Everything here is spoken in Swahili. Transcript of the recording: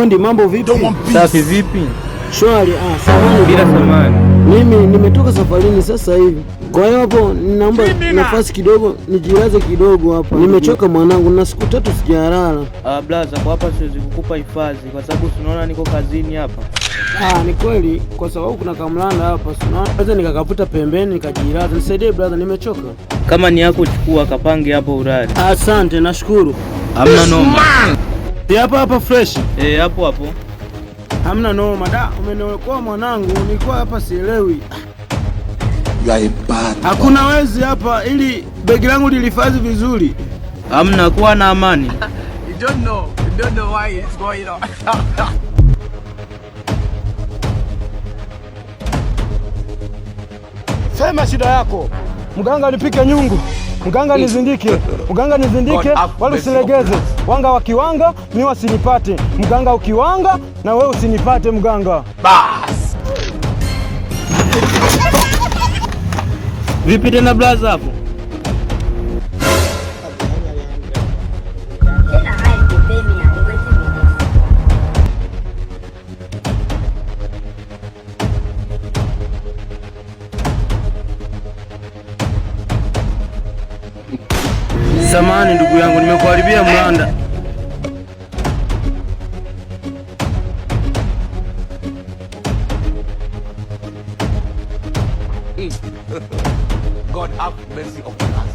Fundi, mambo vipi? Safi vipi? Shwari. Ah, samani Bila samani. Mimi nimetoka safarini sasa hivi, kwa hiyo hapo ninaomba nafasi kidogo nijilaze kidogo hapa. Nimechoka mwanangu, na siku 3 sijalala. Ah, blaza, kwa hapa siwezi kukupa hifadhi kwa sababu tunaona niko kazini hapa. Ah, ni kweli kwa sababu kuna kamlanda hapa, naweza nikakavuta pembeni nikajilaza. Nisaidie brother, nimechoka. Kama ni yako chukua, kapange hapo ulale. Asante, nashukuru. Hamna noma. Hapa hapa fresh. Eh, hapo hapo. Hamna noma. Da, umeniokoa mwanangu, nilikuwa hapa sielewi. Hakuna wezi hapa ili begi langu lilihifadhi vizuri. Hamna, kuwa na amani. You don't know. You don't know why it's going on. Sema shida yako. Mganga nipike nyungu, mganga nizindike, mganga nizindike, wala usilegeze. Wanga wa kiwanga mi wasinipate, mganga ukiwanga na wewe usinipate mganga. Bas. Vipi tena blaza hapo? Samani ndugu yangu, nimekuharibia mlanda. God have mercy upon us.